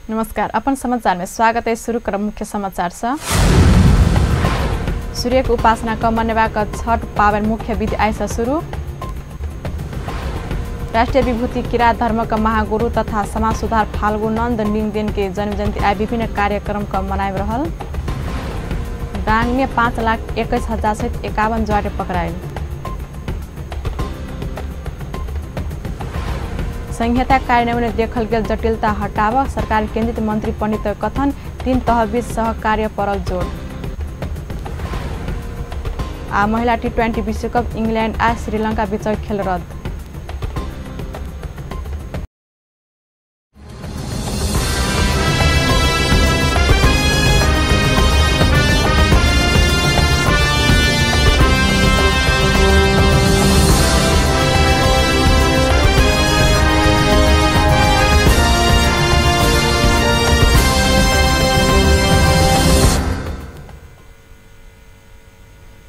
नमस्कार, अपन समाचार में स्वागत है। शुरू करब मुख्य समाचार से। सूर्य के उपासना क मनेबाक छठ पावन मुख्य विधि आइ से शुरू। राष्ट्रीय विभूति किरात धर्म का महागुरु तथा समाज सुधार फाल्गुनन्द लिङदेन के जन्म जयंती आइ विभिन्न कार्यक्रम क मनाबि रहल। दाङ में 5,21,000 सहित 51 ज्वारे पकड़ायल। संहिता कार्यान्वयन में देखल गेल जटिलता हटाव सरकार केंद्रित मंत्री पंडित कथन, 3 तह बीच सहकार्य परल जोड़। आ महिला T20 विश्वकप इंग्लैंड आ श्रीलंका बीच खेल रद्द।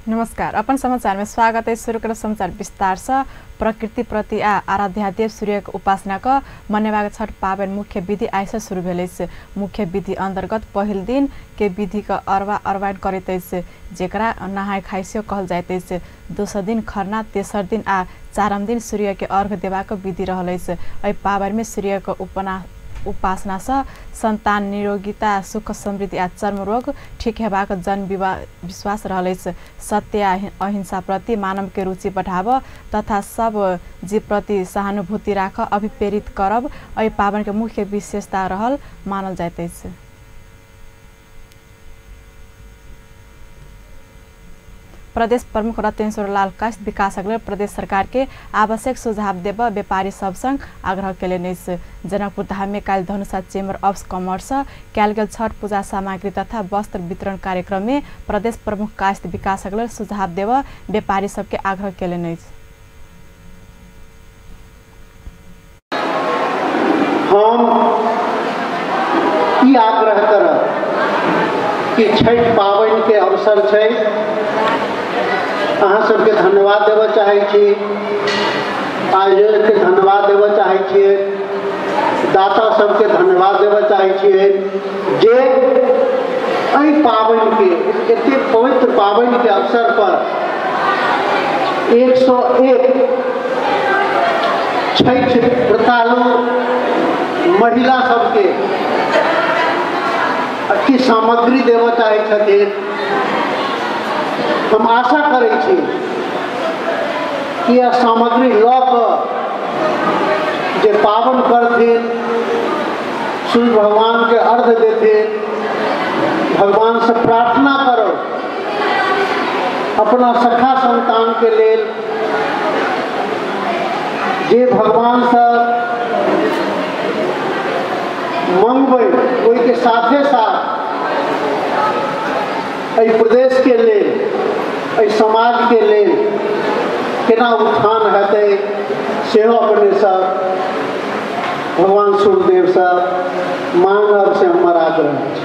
नमस्कार, अपन समाचार में स्वागत है। शुरू करब समाचार विस्तार से। प्रकृति प्रति आ आराध्या देव सूर्य के उपासना क मनेबाक छठ पावन मुख्य विधि आइ से शुरू भेल अछि। मुख्य विधि अंतर्गत पहिल दिन के विधि क अरवा अरवाइन करैत अछि, जेकरा नहाय खाय से कहल जाइत अछि। दोसर दिन खरना, तेसर दिन आ चारम दिन सूर्य के अर्घ देबाक विधि रहल अछि। एहि पावन में सूर्य के उपासना से संतान निरोगिता, सुख समृद्धि आ चर्म रोग ठीक हेबाक जन विश्वास रहल अछि। सत्य आ अहिंसा प्रति मानव के रुचि बढ़ाव तथा सब जीव प्रति सहानुभूति राख अभिप्रेरित करब एहि पावन के मुख्य विशेषता रहल मानल जाइत अछि। प्रदेश प्रमुख रत्नेश्वर लाल कास्त विकासक लेल प्रदेश सरकार के आवश्यक सुझाव देब व्यापारी सब संग आग्रह केलनि अछि। जनकपुर धाम में काल्हि धनुषा चेम्बर ऑफ कॉमर्स कयल गेल छठ पूजा सामग्री तथा वस्त्र वितरण कार्यक्रम में प्रदेश प्रमुख कास्त विकासक लेल सुझाव देब व्यापारी सबके आग्रह केलनि अछि। हम ई आग्रह करब कि छठ पाबनि के अवसर छै, अहाँ सबके धन्यवाद देबऽ चाहै छी, आयोजकके धन्यवाद देबऽ चाहै छियै, दाता सबके धन्यवाद देबऽ चाहै छियै जे एहि पाबनिके, एतेक पवित्र पाबनिके अवसर पर 101 छठि व्रतालु महिला सबके की सामग्री देबऽ चाहै छथिन। हम आशा करै छी कि यह सामग्री लऽ कऽ जे पावन करथिन, सूर्य भगवान के अर्घ देथिन, भगवान से प्रार्थना करो अपना सखा संतान के लेल, जे भगवान से मंगबै ओहिके साथे साथ एहि प्रदेश के लेल, एहि समाज के लेल केना उत्थान हेतै सेहो अपने सब भगवान सूर्यदेव से मांगब, से हमर आग्रह अछि।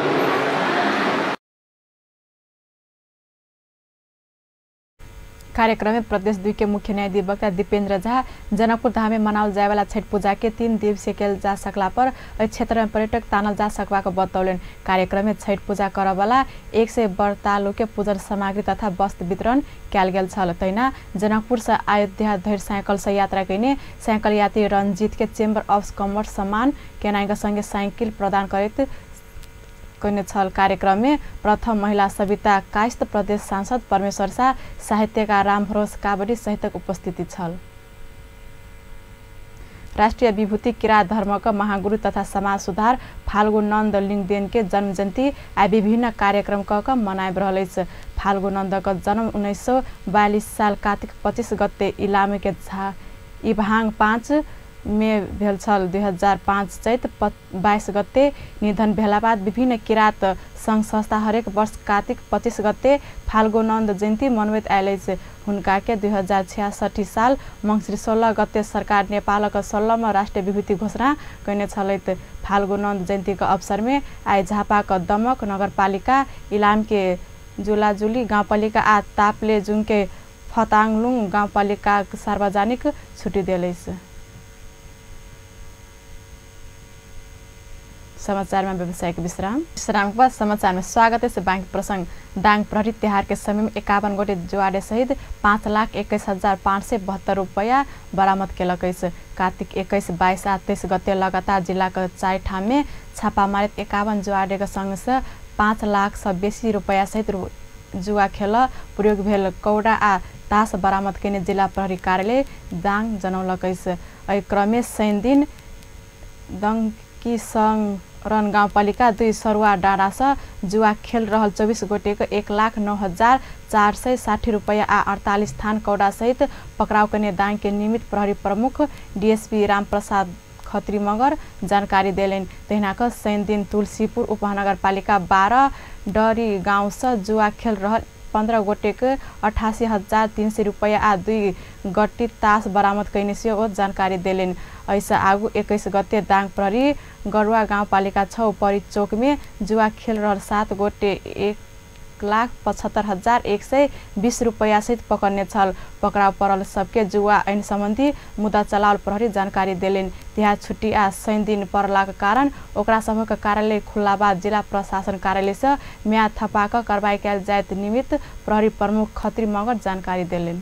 कार्यक्रम में प्रदेश 2 के मुख्य न्यायाधिवक्ता दीपेंद्र झा जनकपुर धाम में मनाओल जाय वाला छठ पूजा के 3 दिवसीय कयल जा सकला पर एहि क्षेत्र में पर्यटक तानल जा सकबाक बतौलनि। कार्यक्रम में छठ पूजा करऽ वाला 100 व्रतालु के पूजन सामग्री तथा वस्त्र वितरण कयल गेल छल। तहिना जनकपुर से अयोध्या धरि साइकिल से यात्रा कयने साइकिल यात्री रंजीत के चेम्बर ऑफ कॉमर्स सम्मान केनाइक संगे साइकिल प्रदान करैत कयने छल। कार्यक्रम में प्रथम महिला सविता कायस्थ, प्रदेश सांसद परमेश्वर शाह, साहित्यकार रामभरोस काबरी सहितक उपस्थिति छल। राष्ट्रीय विभूति किरात धर्मक महागुरु तथा समाज सुधार फाल्गुनन्द लिङदेन के जन्म जयंती आइ विभिन्न कार्यक्रम क मनाबि रहल अछि। फाल्गुनन्दक जन्म 1942 साल कार्तिक 25 गते इलाम के इभाङ 5 में भेल छल। 2005 चैत 22 गते निधन भेला बाद विभिन्न किरात संघ संस्था हरेक वर्ष कार्तिक 25 गते फाल्गुनन्द जयंती मनबैत आयल अछि। हुनका के 2066 साल मङ्सिर 16 गते सरकार नेपालक 16 राष्ट्रिय विभूति घोषणा कयने छलथि। फाल्गुनन्द जयंती के अवसर में आइ झापाक दमक नगरपालिका, इलाम के जुलाजुली गाउँपालिका आ ताप्लेजुङ के फताङलुङ गाउँपालिका सार्वजनिक छुट्टी देल अछि। समाचार में व्यवसायिक विश्राम। विश्राम के बाद समाचार में स्वागत है। बैंक प्रसंग दाङ प्रहरी तिहार के समय में 51 गोटे जुआरे सहित 5,21,572 रुपया बरामद केलक अछि। कार्तिक 21, 22 आ 23 गते लगातार जिला के 4 ठाम में छापा मारैत 51 जुआरे के संग से 5 लाख से बेसी रुपया सहित जुआ खेल प्रयोग भेल कौड़ा आ तास बरामद केने जिला प्रहरी कार्यालय दाङ जनौलक अछि। एहि क्रम में शनि दिन दंकी संग रन गाउँपालिका 2 सरुवा डाँडा से जुआ खेल रहल 24 गोटे के 1,09,460 रुपया आ 48 थान कौड़ा सहित पकड़ाव केने दाङ के निमित्त प्रहरी प्रमुख डीएसपी रामप्रसाद खत्री मगर जानकारी देलनि। तहिना क शनि दिन तुलसीपुर उपमहानगरपालिका 12 डरी गाँव से जुआ खेल रहल 15 गोटे के 88,300 रुपया आ 2 गट्टी तास बरामद कयने सेहो जानकारी देलनि। एहिसँ आगू 21 गते दाङ प्रहरी गरुवा गाउँपालिका 6 परी चौक में जुआ खेल रहल 7 गोटे 1,75,120 रुपया सहित पकड़ने छल। पकड़ाव पड़ल सबके जुआ ऐन सम्बन्धी मुद्दा चलाओल प्रहरी जानकारी देलनि। तिहार छुट्टी आ शनि दिन पड़लाक कारण ओकरा सभक कार्यालय खुलला बाद जिला प्रशासन कार्यालय से म्याद थपा कऽ कार्रवाई कयल जायत निमित्त प्रहरी प्रमुख खत्री मगर जानकारी देलनि।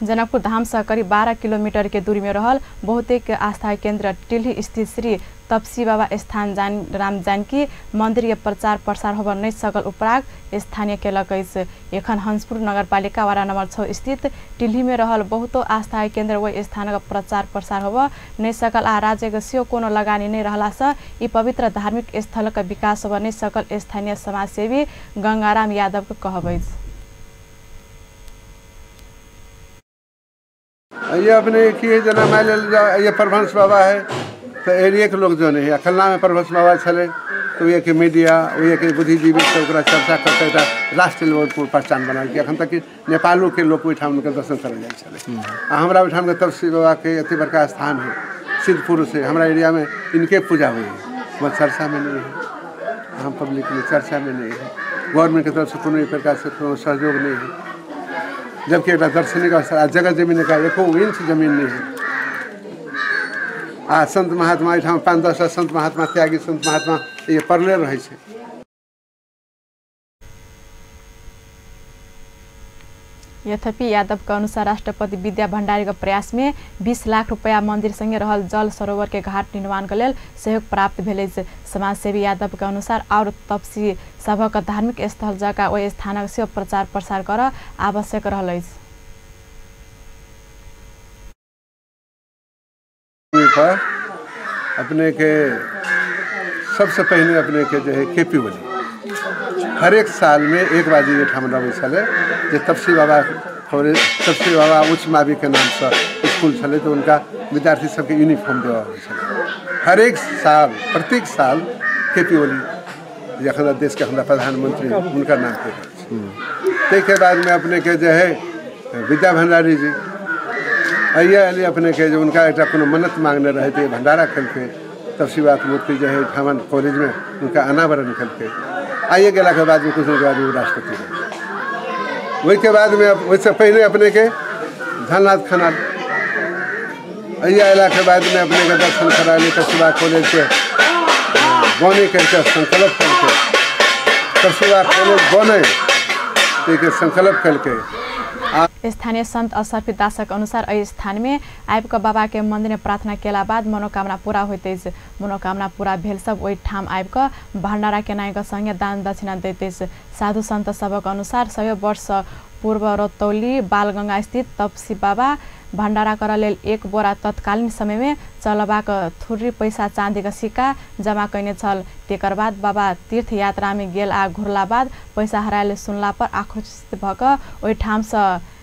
जनकपुर धाम से करीब 12 किलोमीटर के दूरी में रहल बहुतेक आस्था केंद्र टिल्ही स्थित श्री तपसी बाबा स्थान राम जानकी मंदिर के प्रचार प्रसार होब नहीं सकल उपराग स्थानीय केलक अछि। एखन हंसपुर नगरपालिका वार्ड नंबर 6 स्थित टिल्ही में रहल बहुतो आस्था केंद्र ओहि स्थान के प्रचार प्रसार होब नहीं सकल आ राज्य के सेहो कोनो लगानी नहीं रहला से ई पवित्र धार्मिक स्थल के विकास होब नहीं सकल स्थानीय समाजसेवी गंगाराम यादव के कहब अछि। ये अपने की जना मान ये परमहंस बाबा है तो एरिया के लोग जो नहीं है खलना में परमहंस बाबा छले तो ये के मीडिया ये के बुद्धिजीवी सब ओकरा चर्चा करते राष्ट्र लेवल पर पहचान बना के अखन तक नेपालो के लोग ओहिठाम उनकर दर्शन करे जाए छले। आ हमरा ओहिठाम के तपस्वी बाबा के अति बड़का स्थान है सिद्धपुर से हमरा एरिया में इनके पूजा हुई है, वह चर्चा में नहीं है, हम पब्लिक में चर्चा में नहीं है, गवर्नमेंट के तरफ से कोनो प्रकार से कोनो सहयोग नहीं है, जबकि एक दर्शनीय का जगह जमीन का एको इंच जमीन नहीं है। आ संत महात्मा एहिठाम 5-10 संत महात्मा त्यागी संत महात्मा ये पड़ले रहै छै। यद्यपि यादव के अनुसार राष्ट्रपति विद्या भंडारी के प्रयास में 20 लाख रुपया मंदिर संगे रहल जल सरोवर के घाट निर्माण के लेल सहयोग प्राप्त भेल अछि। समाजसेवी यादव के अनुसार और तपसी सभक धार्मिक स्थल जका ओहि स्थानक सेहो प्रचार प्रसार कर आवश्यक रहल अछि। अपने के सबसे पहले अपने के जो है केपी ओली हर एक साल में एक बाजी एहिठाम अबै छलै जे तपसी बाबा तपसी बाबा उच्च मावी के नाम से स्कूल छलै तो उनका विद्यार्थी सबके यूनिफॉर्म देवा होइ छलै। हर एक साल प्रत्येक साल केपी ओली जखन देश के हमरा प्रधानमंत्री उनका नाम पे ताहिके बादमे अपने के जे है विद्या भंडारी जी आइए अली अपने के जो उनका एक कोनो मन्नत मांगने रहे थे भंडारा केलकै तपसी बाबा मूर्ति जो है ठामन कॉलेज में उनका अनावरण केलकै। आइए गेला के बाद में कुछ दिन के बाद राष्ट्रपति ओहिके बाद में ओहिसँ पहले अपने के धननाथ खनाल आइए अला के बाद में अपने के दर्शन कराले तपसी कॉलेज के बने करके संकल्प करके तपसी कॉलेज बने ताहिके संकल्प करके। स्थानीय संत असर्पित दासक अनुसार एहि स्थान में आबि कऽ बाबा के मंदिर में प्रार्थना केला बाद मनोकामना पूरा होइत अछि। मनोकामना पूरा भेल सब ओहि ठाम आबि कऽ भंडारा केनाइ के संगे दान दक्षिणा दैत अछि। साधु संत सबक अनुसार 100 वर्ष पूर्व रतौली बालगंगा स्थित तपसी बाबा भंडारा करऽ लेल 1 बोरा तत्कालीन समय में चलबाक थुर्री पैसा चांदी के सिक्का जमा कयने छल। तेकर बाद बाबा तीर्थ यात्रा में गेल आ घुरला बाद पैसा हरायल सुनला पर आक्रोशित भऽ कऽ ओहि ठाम से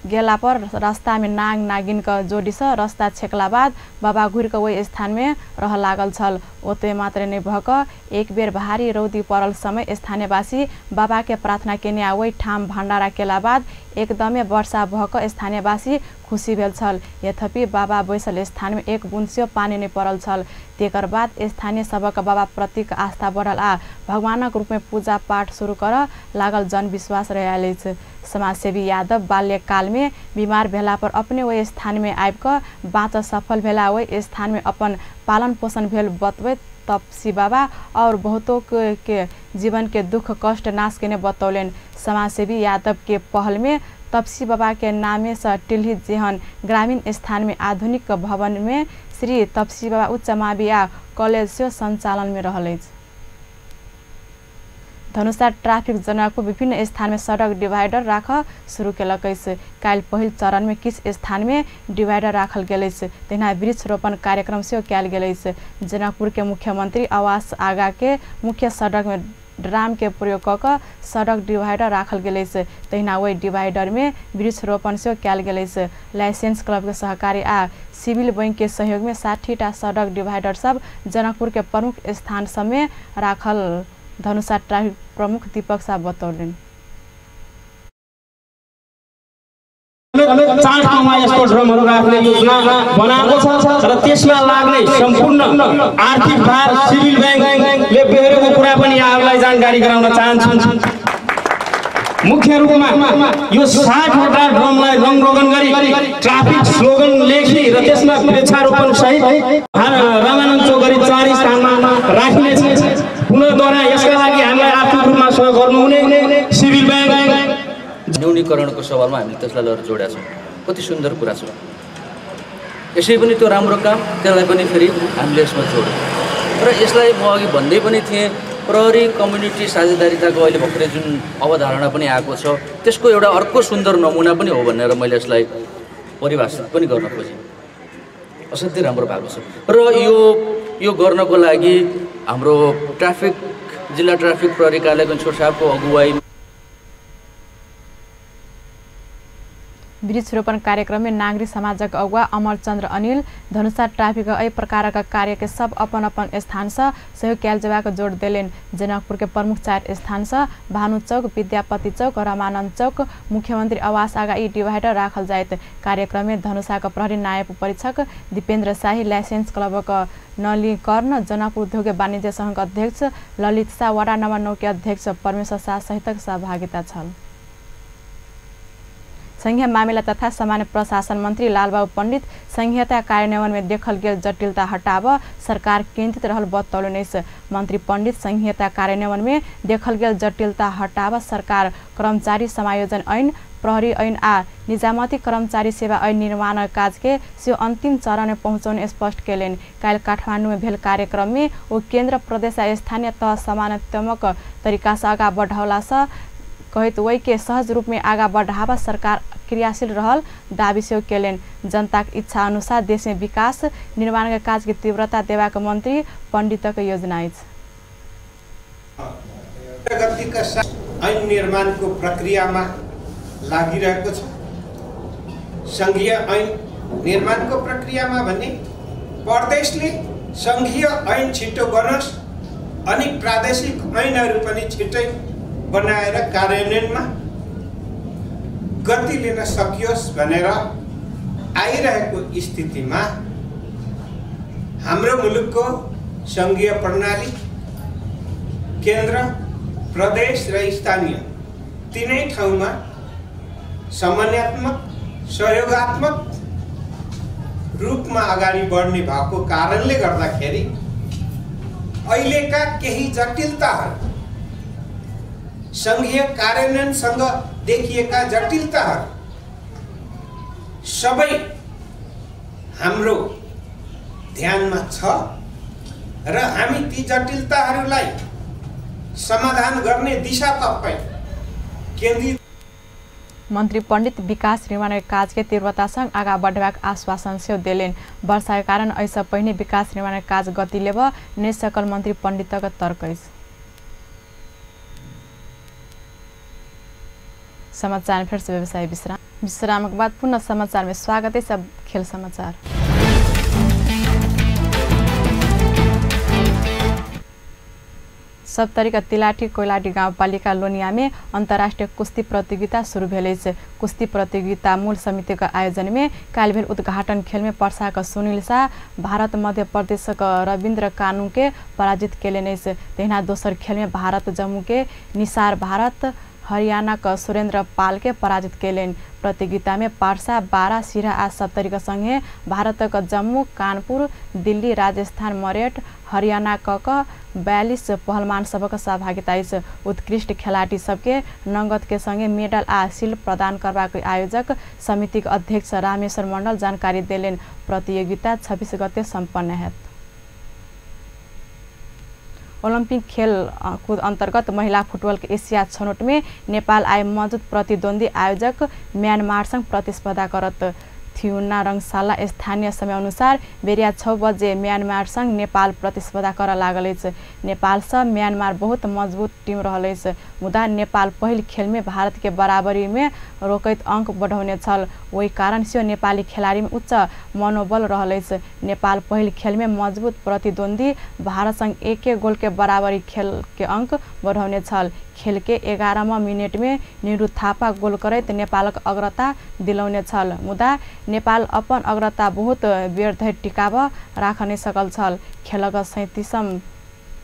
गेला पर रास्ता में नाग नागिन के जोड़ी से रास्ता छेकला बाद बाबा घुरि कऽ ओहि स्थान में रह लागल छल। ओते मात्र नहि भऽ कऽ एक बेर भारी रौदी पड़ल समय स्थानीयवासी बाबा के प्रार्थना केने आ ओहि ठाम भंडारा केला बाद एकदमे वर्षा भऽ कऽ स्थानीयवासी खुशी भेल छल। यद्यपि बाबा बैसल स्थान में एक बूंद सेहो पानी नहीं पड़ल छल। तेकर बाद स्थानीय सबक बाबा प्रतिक आस्था बढ़ल आ भगवानक रूप में पूजा पाठ शुरू कर लागल जनविश्वास रहि अछि। समाजसेवी यादव बाल्यकाल में बीमार भेला पर अपने ओहि स्थान में आबि कऽ बाँच सफल भेला ओहि स्थान में अपन पालन पोषण भेल बतबैत तपसी बाबा और बहुतों के जीवन के दुख कष्ट नाश केने बतौलनि। समाजसेवी यादव के पहल में तपसी बाबा के नामे से टिल्ही जेहन ग्रामीण स्थान में आधुनिक भवन में श्री तपसी बाबा उच्च माविया कॉलेज सेहो संचालन में रहल अछि। धनुषा ट्राफिक जनकपुर विभिन्न स्थान में सड़क डिवाइडर राख शुरू केलक अछि। काल्हि पहिल चरण में किछु स्थान में डिवाइडर राखल गेल अछि। तहिना वृक्षरोपण कार्यक्रम सेहो कयल गेल अछि। जनकपुर के मुख्यमंत्री आवास आगा के मुख्य सड़क में ड्राम के प्रयोग कऽ कऽ सड़क डिवाइडर राखल गेल अछि। तहिना ओहि डिवाइडर में वृक्षरोपण सेहो कयल गेल अछि। लाइसेंस क्लब के सहकारी आ सिविल बैंक के सहयोग में 60टा सड़क डिवाइडर सब जनकपुर के प्रमुख स्थान सब में राखल धनुषा ट्राफिक प्रमुख दीपक साह बतौलनि। 4 ठाउँमा यस्तो ड्रमहरू राख्ने योजना बनाएको छ र त्यसमा लाग्ने सम्पूर्ण आर्थिक भार सिभिल ब्याङ्कले बेहोरेको कुरा पनि यहाँहरूलाई जानकारी गराउन चाहन्छु। मुख्य रूपमा यो 60वटा ड्रमलाई रङरोगन गरी ट्राफिक स्लोगन लेखी र त्यसमा वृक्षारोपण सहित रामानन्द चोक गरी 4 स्थानमा राखिनेछ। पुनर्द्वारा यसका लागि हामीलाई आर्थिक रूपमा सहयोग गर्नुहुने सिभिल ब्याङ्क न्यूनीकरणको सवालमा हामीले त्यसलाई लगेर जोडेका छौँ। कति सुन्दर कुरा छ। यसै पनि त्यो राम्रो काम, त्यसलाई पनि फेरि हामीले यसमा जोड्यौँ र यसलाई म अघि भन्दै पनि थिएँ, प्रहरी कम्युनिटी साझेदारिताको अहिले भर्खरै जुन अवधारणा पनि आएको छ त्यसको एउटा अर्को सुन्दर नमुना पनि हो भनेर मैले यसलाई परिभाषित पनि गर्न खोजेँ। असाध्यै राम्रो भएको छ र यो गर्नको लागि हाम्रो ट्राफिक जिल्ला ट्राफिक प्रहरी कार्यालय गणेश्वर साहबको अगुवाई वृक्षरोपण कार्यक्रम में नागरिक समाजक अगुवा अमरचंद्र अनिल धनुषा ट्राफिक एहि प्रकारक कार्य के सब अपन अपन स्थान से सहयोग कयल जेबाक जोड़ देलनि। जनकपुर के प्रमुख 4 स्थान से भानु चौक, विद्यापति चौक, रामानंद चौक, मुख्यमंत्री आवास आगा ई डिवाइडर राखल जायत। कार्यक्रम में धनुषा के प्रहरी नायब परीक्षक दीपेंद्र शाही, लाइसेंस क्लबक नली कर्ण, जनकपुर उद्योग वाणिज्य संघ अध्यक्ष ललित शाह, वडा नंबर 9 के अध्यक्ष परमेश्वर शाह सहितक सहभागिता छल। संघीय मामिला तथा सामान्य प्रशासन मंत्री लालबाबू पंडित संघीयता कार्यान्वयन में देखल गेल जटिलता हटाब सरकार केंद्रित रहल बतौलनि अछि। मंत्री पंडित संघीयता कार्यान्वयन में देखल गेल जटिलता हटाब सरकार कर्मचारी समायोजन ऐन, प्रहरी ऐन आ निजामती कर्मचारी सेवा ऐन निर्माण काज के सेहो अंतिम चरण में पहुँचौने स्पष्ट केलनि। काल्हि काठमांडू में भेल कार्यक्रम में ओ केंद्र, प्रदेश आ स्थानीय तह समानात्मक तरीका से आगा बढ़ौला से कहैत ओहि के सहज रूप में आगा बढ़ावा सरकार क्रियाशील रहल दावी सेहो केलनि। जनताक इच्छा अनुसार देश में विकास निर्माण के काज के तीव्रता देबाक मंत्री पंडितक योजना अछि। प्रगतिका साथ ऐन निर्माणको प्रक्रियामा लागिरहेको छ। संघीय ऐन निर्माणको प्रक्रियामा भने प्रदेशले संघीय ऐन छिटो बनोस् अनि प्रादेशिक ऐनहरू पनि छिटै बनाएर कार्यान्वयनमा गति लिन सकियोस् भनेर आइरहेको स्थितिमा हाम्रो मुलुकको संघीय प्रणाली केन्द्र, प्रदेश र स्थानीय तिनै ठाउँमा समन्वयात्मक, सहयोगात्मक रूपमा अगाडि बढ्ने भएको कारणले गर्दाखेरि अहिलेका केही जटिलताहरू, संघीय कार्यान्वयनसँग देखिएका जटिलताहरू सबै हाम्रो ध्यानमा छ र हामी ती जटिलताहरूलाई समाधान गर्ने दिशातर्फ केन्द्रित। मंत्री पंडित विकास निर्माण काज के तीव्रतासँग आगा बढ़बाक आश्वासन सेहो देलनि। वर्षा के कारण एहिसँ पहिने विकास निर्माण काज गति लेब नहि सकल मंत्री पंडितक तर्क अछि। समाचार फिर से व्यवसाय विश्राम, विश्राम के बाद पुनः समाचार में स्वागत है। सब खेल समाचार। सप्तरीका तिलाठी कोइलाटी गाउँपालिका लोनियामे अन्तर्राष्ट्रिय कुस्ती प्रतियोगिता सुरु भेल अछि। कुस्ती प्रतियोगिता मूल समितिक आयोजनमे काल्हि भेल उद्घाटन खेलमे पर्साक सुनील शाह भारत मध्य प्रदेशक रविन्द्र कानू के पराजित केलनि अछि। तहिना दोसर खेलमे भारत जम्मू के निसार भारत हरियाणाक सुरेन्द्र पाल के पराजित केलनि। प्रतियोगितामे पर्सा, बारा, सिरहा आ सप्तरीक सँगे भारतक जम्मू, कानपुर, दिल्ली, राजस्थान, मरेठ, हरियाणाक 42 पहलवान सबक सहभागिता अछि। उत्कृष्ट खेलाडी सबके नगद के सँगे मेडल आ शील्ड प्रदान करबाक आयोजक समितिक अध्यक्ष रामेश्वर मण्डल जानकारी देलनि। प्रतियोगिता 26 गते सम्पन्न हैत। ओलम्पिक खेल कूद अन्तर्गत महिला फुटबल के एशिया छनौट में नेपाल आइ मौजूद प्रतिद्वंदी आयोजक म्यानमारसँग प्रतिस्पर्धा करत। थिउना रंगशाला स्थानीय समय अनुसार बेरिया 6 बजे म्यानमारसँग नेपाल प्रतिस्पर्धा कर लागल अछि। नेपालसँ म्यानमार बहुत मजबूत टीम रहल अछि, मुदा नेपाल पहिल खेलमे भारत के बराबरी में रोकैत अंक बढ़ौने छल। ओहि कारण सेहो नेपाली खेलाडीमे उच्च मनोबल रहल अछि। नेपाल पहिल खेलमे मजबूत प्रतिद्वंदी भारतसँग 1-1 गोल के बराबरी खेल के अंक बढ़ौने छल। खेल के 11 मिनट में निरू थापा गोल करैत नेपालक अग्रता दिलौने छल, मुदा नेपाल अपन अग्रता बहुत बेर धरि टिकाब राख नहि सकल छल। खेलक 37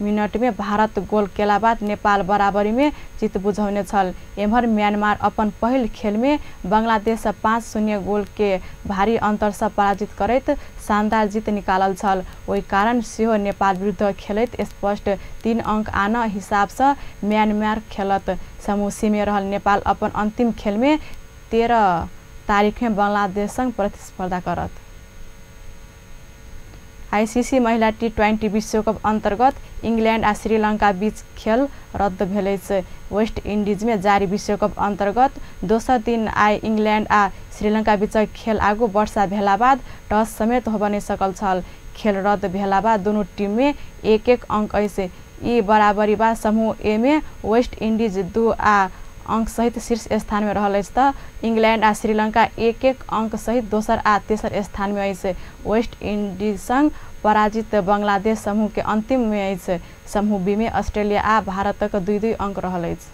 मिनट में भारत गोल केला बाद नेपाल बराबरी में जीत बुझौने छल। एम्हर म्यांमार अपन पहिल खेल में बांग्लादेश 5-0 गोल के भारी अंतर से पराजित करैत शानदार जीत निकालल छल। ओहि कारण सेहो नेपाल विरुद्ध खेलैत स्पष्ट 3 अंक आन हिसाब से म्यांमार खेलत। समूह सी में रहल नेपाल अपन अंतिम खेल में 13 तारीख में बांग्लादेश संग प्रतिस्पर्धा करत। आईसीसी महिला टी20 विश्वकप अंतर्गत इंग्लैंड आ श्रीलंका बीच खेल रद्द भेल अछि। वेस्ट इंडीज में जारी विश्वकप अंतर्गत दोसर दिन आइ इंग्लैंड आ श्रीलंका बीच खेल आगू वर्षा भेला बाद टॉस समेत होब नहि सकल छल। खेल रद्द भेला बाद दुनू टीम में 1-1 अंक अछि। ई बराबरी बाद समूह ए में वेस्ट इंडीज 2 आ अंक सहित शीर्ष स्थान में रहल अछि त इंग्लैंड आ श्रीलंका 1-1 अंक सहित दोसर आ तेसर स्थान में अछि। वेस्ट इंडीज संग पराजित बांग्लादेश समूह के अंतिम में अछि। समूह बी में ऑस्ट्रेलिया आ भारतक 2-2 अंक रहल अछि।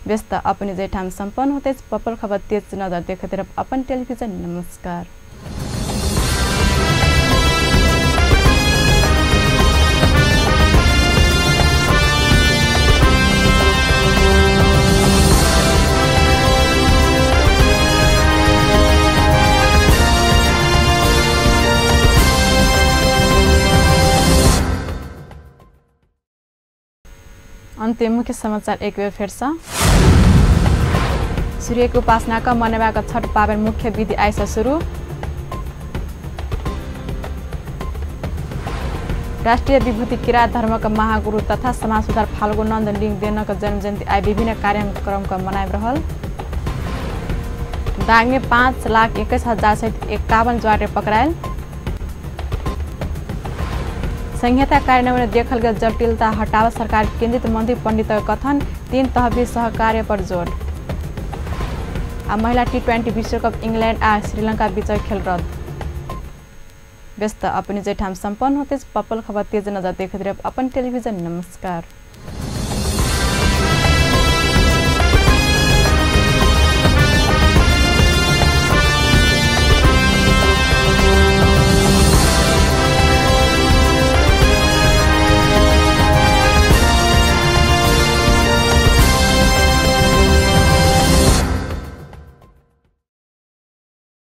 व्यस्त अपने जैठाम सम्पन्न होते पपल खबर तेज नजर देखैत रहब अपन टेलीविजन। नमस्कार। अन्तिम मुख्य समाचार एक बेर फेर। सूर्यको उपासनाका मनाबाक छठ पाबनि मुख्य विधि आइसँ सुरु। राष्ट्रिय विभूति किराँत धर्मका महागुरु तथा समाज सुधार फाल्गुनन्द लिङदेनक जन्मजयन्ती आइ विभिन्न कार्यक्रमका मनाइ रहल। दाङमे 5,21,000 सहित 51 ज्वारे पकड़ायल। संहिता कार्यान्वयन देखल गेल जटिलता हटाव सरकार केन्द्रित मंत्री पंडितक कथन। 3 तहबीच सहकार्य पर जोर। आ महिला टी20 विश्वकप इंग्लैंड आ श्रीलंका बीच खेल रद्द। व्यस्त अपने जैठाम सम्पन्न होते पपल खबर तेज नजर देखैत रहब अपन टेलीविजन। नमस्कार।